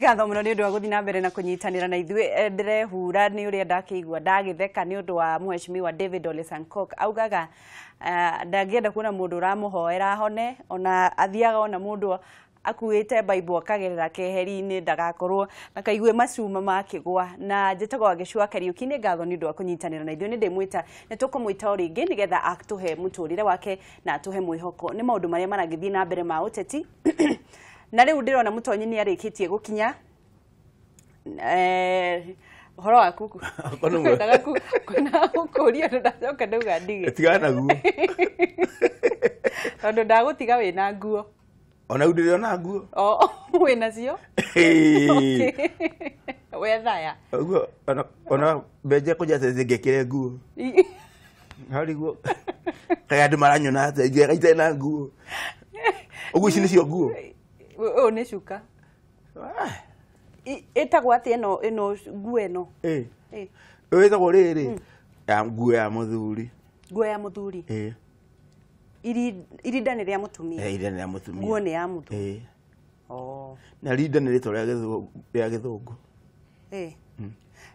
Ngatho muno ni undu wa guthi na mbere na kunyitanira na ithuĩ. Ndĩrehura nĩ ũrĩa ndakĩigua ndagĩtheka nĩ ũndũ wa mheshimiwa David Ole Sankok augaga ndangĩenda kuona mũndũ ũramũhoera ahone, ona athiaga ona mũndũ akuĩte Bible akagerera keheri-inĩ ndagakorwo na kaigue macuma makĩgwa. Na njĩtagwo Wagĩcua Kariũki. Nĩ ngatho nĩ ũndũ wa kũnyitanĩra na ithuĩ. Nĩ ndĩmwĩta, nĩ tũkũmwĩta o rĩngĩ nĩgetha atũhe mũtũrĩre wake na atũhe mwĩhoko nĩ maũndũ marĩa maragĩthiĩ na mbere ma ũteti. Na rĩu ndĩrona mũtonyi nĩ arĩkĩtie gũkinya. Ũhoro waku? Okorwo nĩ mwega. Kwendaga kwenda gũkũria ũndũ, ndacoka ndauga ndige. Tigana naguo. Tondũ ndagũtiga wĩna nguo. Ona rĩu ndĩrĩ nguo. O wĩnacio wethaya. Ũguo ona mbenje kũnja atĩ ngĩkĩre nguo hariguo kaĩ andũ maranyona atĩa ingĩaga itarĩ na nguo ũguo. Ici nĩcio nguo. Ũyũ nĩ cuka. Ĩtagwo atĩa ĩno nguo ĩno? Ĩ ũyũ ĩtagwo rĩrĩ ya nguo ya mũthuri. Nguo ya mũthuri. Ĩ. Irinda nĩ rĩa mũtumia. Ĩ, irinda nĩ rĩa mũtumia. Nguo nĩ ya mũthuri. Ĩ. Oh. Na rinda nĩ rĩtwa rĩa gĩthũngũ. Ĩ,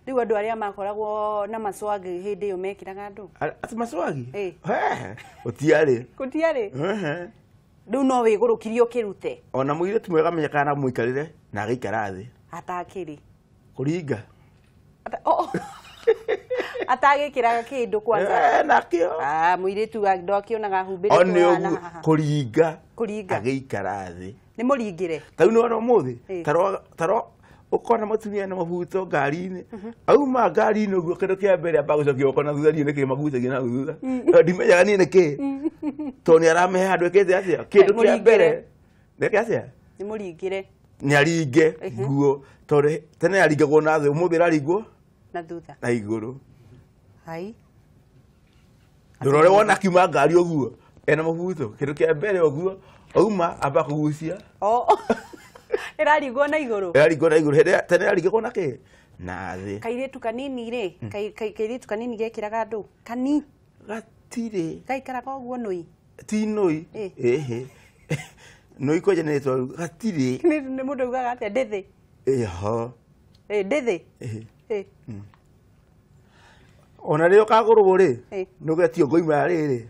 rĩu andũ arĩa makoragwo na maswagi hĩndĩ ĩyo mekĩraga andũ Atĩ maswagi? Ĩ. He, gũtiarĩ. Gũtiarĩ. Ehe. Rĩu no wĩgũrũkirie ũkĩrute. Ona mũirĩtu mwega amenyekaga na mũikarĩre na agaikara thĩ. Atakĩrĩ. Kũringa. Oh. Atagĩkĩraga kĩndũ kwanza. Eh, nakĩo. Ah, mũirĩtu ndakĩonaga humbĩrĩtwo O nĩ haha na ũguo haha. kũringa. Kũringa. Agĩikara thĩ. Nĩ mũringĩre. Ta rĩu nĩwona ũmũthĩ Ĩ. taro ũkona mũtumia na mabuto ngari-inĩ, auma ngari-inĩ ũguo, kĩndũ kĩa mbere amba gũcokia guoko na thutha. Niĩ nĩkĩ magucagia na thutha? No ndimenyaga niĩ nĩkĩ, tondũ nĩ aramehe handũ ĩkĩte atĩa kĩndũ kĩa Mũringĩre. mbere nĩke atĩa. Nĩ mũringĩre. Nĩ aringe nguo, tondũ tene yaringagwo na thĩ, ũmũthĩ ĩraringwo na thutha. Na igũrũ. Hai. Ndũrore wona akiuma ngari ũguo ena mabuto, kĩndũ kĩa mbere ũguo auma amba kũgucia. Oh. Ĩraringwo na igũrũ. Ĩraringwo na igũrũ. Hĩndĩ ĩrĩa tene yaringagwo na kĩ? Na thĩ. Kairĩtu kanini rĩ, kairĩtu kanini gekĩraga andũ kani Gatirĩ. Gaikaraga ũguo nũi. Ti nũi. Ĩ. Ĩhĩ, nũi kwanja nĩ rĩtwa gatirĩ. Nĩ mũndũ augaga atĩa, ndĩthĩ? Ĩho. Ĩ, ndĩthĩ. Ĩhĩ. Ĩ. Ona rĩrĩa ũkagũrwo rĩ, Ĩ. nĩ ũgetio ngoima ya rĩrĩ.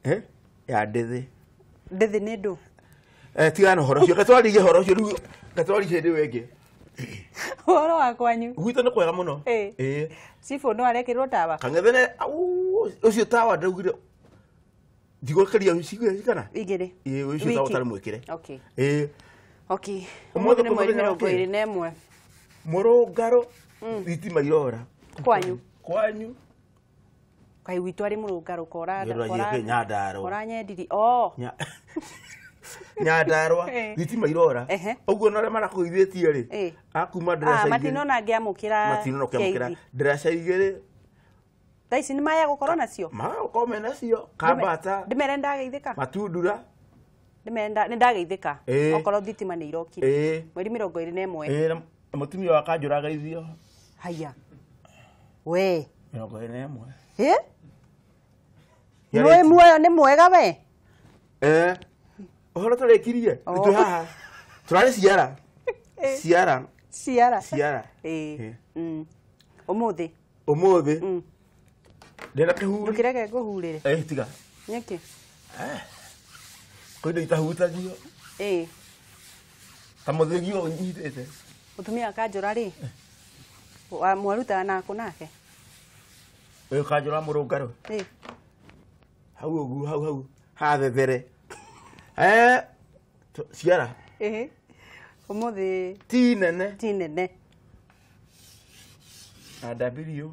Eh? Ya ndĩthĩ. Ndĩthĩ nĩ ndũ. Eh, tigana na ũhoro ũcio, gatwaririe ũhoro ũcio rĩu, gatwaririe hĩndĩ ĩyo ĩngĩ. Ũhoro wa kwanyu? Gwitũ nĩ kwega mũno. Ĩ. Ĩ. Cibũ no arekĩrwo tawa? Kang'ethene au ũcio tawa ndaugire ndigũkĩria cigana. Igĩrĩ. Ĩ, ũcio tawa Wiki. ũtarĩ mwĩkĩre. Okay. Ĩ. Okay. Ũmũthĩ Ũmũthĩ nĩ mweri kwĩ mũthenya wa mĩrongo kĩ? 21. Mũrũngarũ thitima irora. Kwanyu? Kwanyu. Kaĩ gwitũ arĩ mũrũngarũ kora? Nĩ ũrathiĩ kĩ Nyandarũa. Koranyendirie oh. Nyandarũa. Ĩ. Thitima irora. Ehe. Ũguo na ũrĩa marakũgithĩtie rĩ, Ĩ. akuma Ah, ndaraca igĩrĩ. matinona ngĩamũkĩra. Matinona ũkĩamũkĩra keithi. ndaraca igĩrĩ. Thaa ici nĩ maya gũkorwo nacio. Magakorwo menacio kambata. Ndĩmere ndageithĩka. Matundura. Ndĩmere nĩ ndageithĩka. Ĩ. Okorwo thitima nĩ irokire. Ĩ. Mweri 21. Ĩ, na mũtumia wa kanjũra ageithio. Haya we. 21. Ĩ, nĩ muoyo nĩ mwega we. Eh, ũhoro tũrĩkirie. Oh. Twĩ haha tũrarĩ ciara. Ĩ. Ciara. Ciara. Ciara. Ĩ. Ĩ. Ũmũthĩ. Ũmũthĩ ndĩna kĩhuri. Ndũkĩreke ngũhurĩre. Eh, tiga. Nĩkĩ? Kwĩ indo itahutagio. Ĩ. Ta mũthĩgi ũyũ nyitĩte. Mũtumia wa kanjũra rĩ, mwarutaga nakũ nake? Ũyũ kanjũra mũrũngarũ. Ĩ. Hau ũguo, hau hau hathethere. Eh, ciara. Ĩ, ũmũthĩ. Ti nene. Ti nene. Na W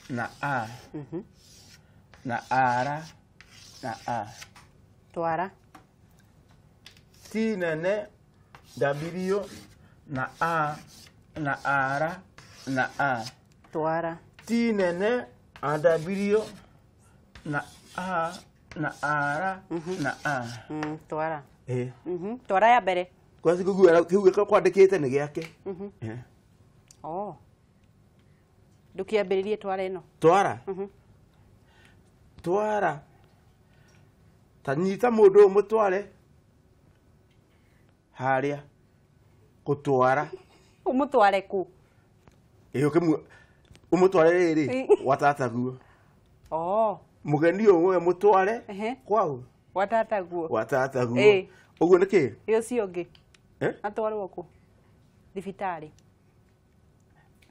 na A na R na A. Twara. T nene W na A na R na A. Twara. T nene na W na A na R na A. Twara. Eh. Twara ya mbere. Kwaci kĩu kĩu kwandĩkĩte nĩ gĩake. Eh. Oh. Ndũkĩambĩrĩrie twara ĩno. Twara. Twara. Ta nyita mũndũ ũyũ mũtware harĩa. Gũtwara. Ũmũtware kũ? Ĩ ũmũtware rĩrĩ gwa tataguo. Oh. Mũgeni ũyũ mũtware kwao. Gwa tataguo. Gwa tataguo. Ũguo nĩ kĩ? Ĩ ũcio ũngĩ. Atwarwo kũ? Thibitarĩ.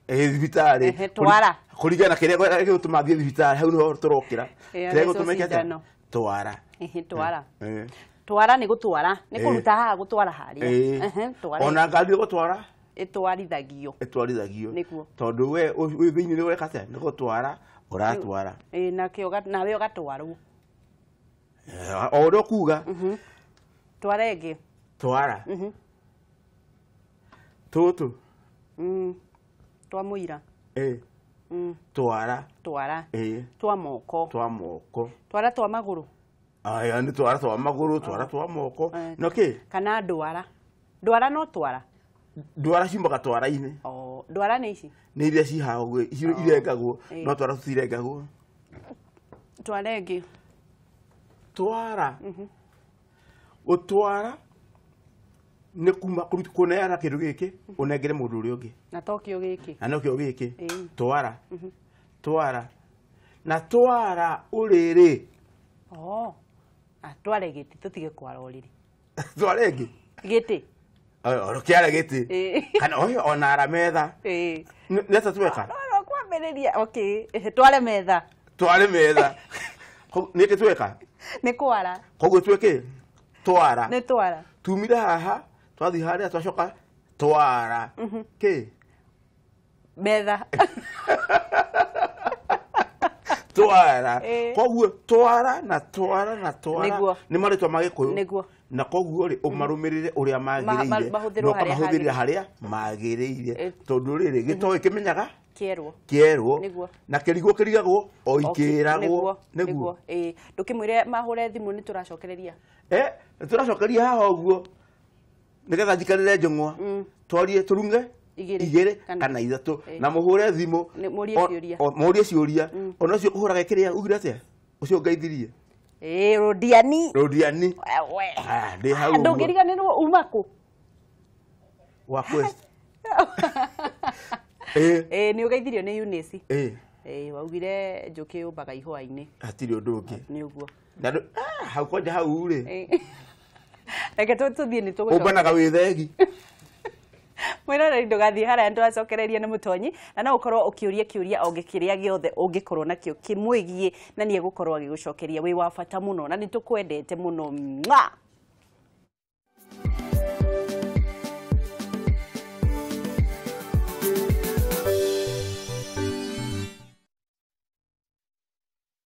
Thibitarĩ. Twara. Kũringana na kĩrĩa gĩgũtũma athiĩ thibitarĩ, hau nĩho tũrokĩra. Kĩrĩa gĩgũtũma eke atĩa? Twara. Twara. Twara nĩ gũtwara. Nĩ kũruta haha gũtwara harĩa. Twara. Ona ngari gũtwara ĩtwarithagio. Ĩtwarithagio. Nĩguo. Tondũ we wĩ thĩinĩ nĩ ũreka atĩa? Nĩ gũtwara ũratwara. Nakĩo nawe ũgatwarwo. O ũrĩa ũkuga. Twara ĩngĩ. Twara. Tũtũ. Twa mũira. Twara. Twara. Twa moko. Twa moko. Twara twa magũrũ. Aya nĩ twara twa magũrũ, twara twa moko. No kĩ? Kana ndwara. Ndwara no twara. Ndwara ciumaga twara-inĩ. Oh, ndwara nĩ ici? Nĩ iria cihaha ũguo, icio irengagwo, no twara tũtirengagwo. Twara ĩngĩ. Twara. Gũtwara nĩ kuma kũneana kĩndũ gĩkĩ ũnengere mũndũ ũrĩa ũngĩ. Na tokĩo gĩkĩ. Na nokĩo gĩkĩ. Twara. Twara. Na twara ũrĩrĩ. Oh. Tware gĩtĩ tũtige kwara ũrĩrĩ. Tware ĩngĩ? Gĩtĩ. Oro kĩare gĩtĩ. Kana ona ara metha. Nĩ atĩa tweka? No kwambĩrĩria. Okay. Tware metha. Tware metha. Nĩ kĩ tweka? Nĩ kwara. Koguo twĩkĩ? Twara. Nĩ twara. Tumire haha, twathiĩ harĩa twacoka twara. Kĩ? Metha. Twara. Koguo twara na twara na twara nĩ marĩtwa ma Gĩkũyũ. Nĩguo. Na koguo rĩ ũmarũmĩrĩre ũrĩa magĩrĩire na ũkamahũthĩrĩra harĩa magĩrĩire. Tondũ rĩrĩ gĩtoĩ kĩmenyaga kĩerwo. Kĩerwo. Na kĩrigwo kĩrigagwo o ikĩragwo. Nĩguo. Ndũkĩmwĩre mahũre thimũ nĩ tũracokereria. Tũracokeria haha ũguo nĩgetha njikarĩre njũng'wa. Twarie tũrunge igĩrĩ kana ithatũ na mũhũre thimũ mũrie ciũria. Ona ũcio ũhũraga kĩrĩa ugire atĩa? Ũcio ngaithirie. Rũdiani. Rũdiani. Ndĩ hau ũguo. Ndũngĩriganĩrwo uma kũ? Wa Quest. Nĩ ũgeithirio nĩ Eunice. Waugire njũkĩ yũmbaga ihũa-inĩ. Hatirĩ ũndũ ũngĩ. Nĩ ũguo. Na hau kwanja hau rĩ. Reke tũthiĩ nĩ tũgũcoka. Ũmbanaga wĩ thegi. Mwĩroreri ndũgathiĩ haraya nĩtũracokereria nĩ Mũtonyi na no ũkorwo ũkĩũria kĩũria o kĩrĩa gĩothe ũngĩkorwo nakĩo kĩmwĩgiĩ na nĩ egũkorwo agĩgũcokeria. Wĩ wa bata mũno na nĩ tũkwendete mũno. Mwah!